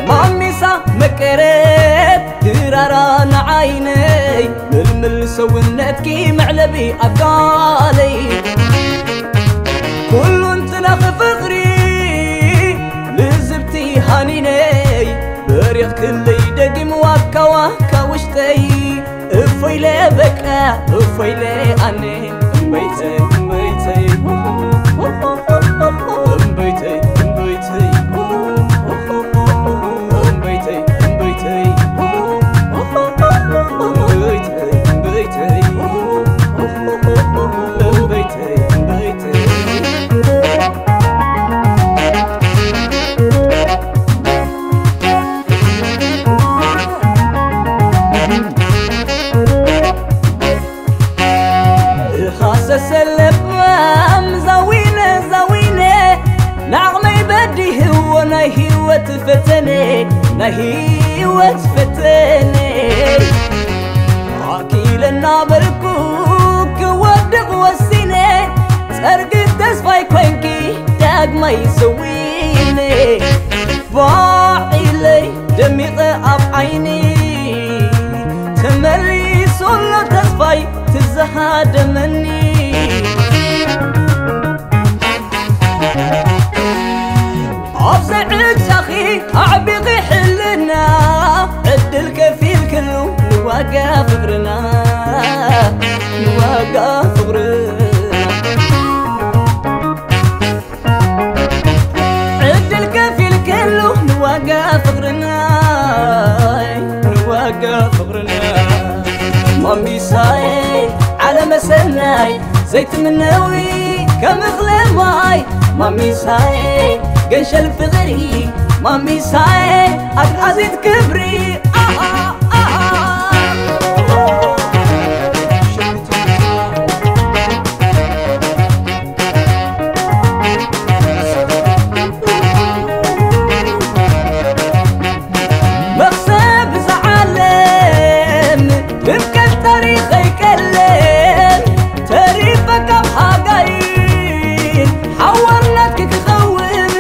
ማሚሳ መቀረት ድራራ ንዓይነይ ምልምል ሰውነትኪ መዕለቢ ኣካለይ ኩሉ እንትናኺ ፍቕሪ ልዝብቲ ሃኒነይ በሪኽክለይ ደጊም ዋካ ዋካ ውሽጠይ እፎይለ በቃ እፎይለ ኣነ እምበይተይ እምበይተይ እምበይተይ እምበይተይ እምበይተይ እምበይተይ እምበይተይ እምበይተይ እምበይተይ እኻሰሰለባም ዛዊነ ዛዊነ ንዓቕመይ በዲህዎ ናይ ህይወት ፈተነ ናይ ህይወት ፈተነ ኣኪለ እናበልኩ ክወድቕ ወሲነ ጸርጊ ተስፋይ ኮይንኪ ዳግማይ ሰዊነ ባዒለይ ደሚቐ ኣብ ዓይኒ ተመሊሱ ኣሎ ተስፋይ ትዝሃደመኒ ኣብዚ ዕጫኺ ኣዕቢኺ ሕልና ዕድል ከፊልክሉ ንዋጋ ፍቕርና ንዋጋ ፍቕርና ዕድል ከፊልክሉ ንዋጋ ፍቕርና ንዋጋ ፍቕርና ማሚሳይ ዓለመ ሰናይ ዘይትምነዊ ከም እኽለ ማይ ማሚሳይ ገንሸል ፍቕሪ ማሚሳይ ኣግኣዚት ክብሪ ኣኣ ኣኣ መኽሰብ እዛ ዓለም ድምቀት ታሪኸይ ቀለም ተሪፈ ካብ ሃጋይ ሓወር ናትኪ ክኸውን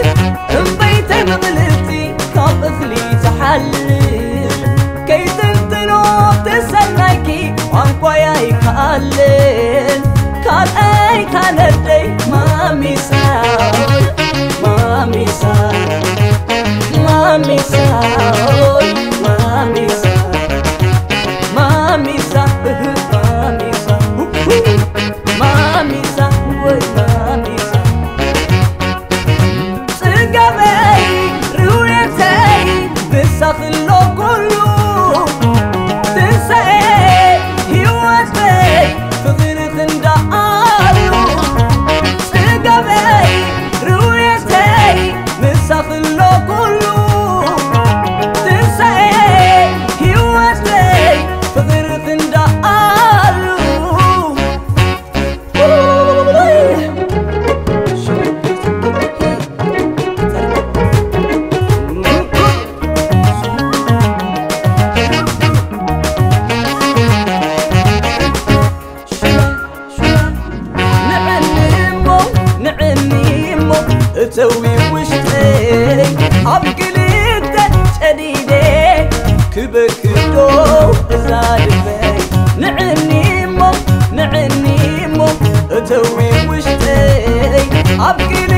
እምበይተይ ምቕልልቲ ካብ እኽሊ ትሓልፍ ከይትንትኖ ተሰናይኪ ቋንቋይ ኣይከኣልን ካልኣይ ካነደይ ማሚሳ ማሚሳ ማሚሳ ማሚሳ ማሚሳ ማሚሳ ማሚሳ ወይ ማሚሳ ጽጋበይ ርውየተይ ብሳኽሎ ኩሉ ትንሳኤ ህይወተይ ፍቕሪ ክንዳኣሉ ጽጋበይ ርውየተይ ምሳኽሎ ኩሉ ትንሳኤ ህይወተይ ፍቕሪ ክንዳኣሉ ንዕኒ እሞ ንዕኒ እሞ እተዊ ውሽጠይ ኣብ ክልተ ጨዲደ ክበክዶ እዛ ልበይ ንዕኒ እሞ ንዕኒ እሞ እተዊ ውሽጠይ ኣብ ክልተ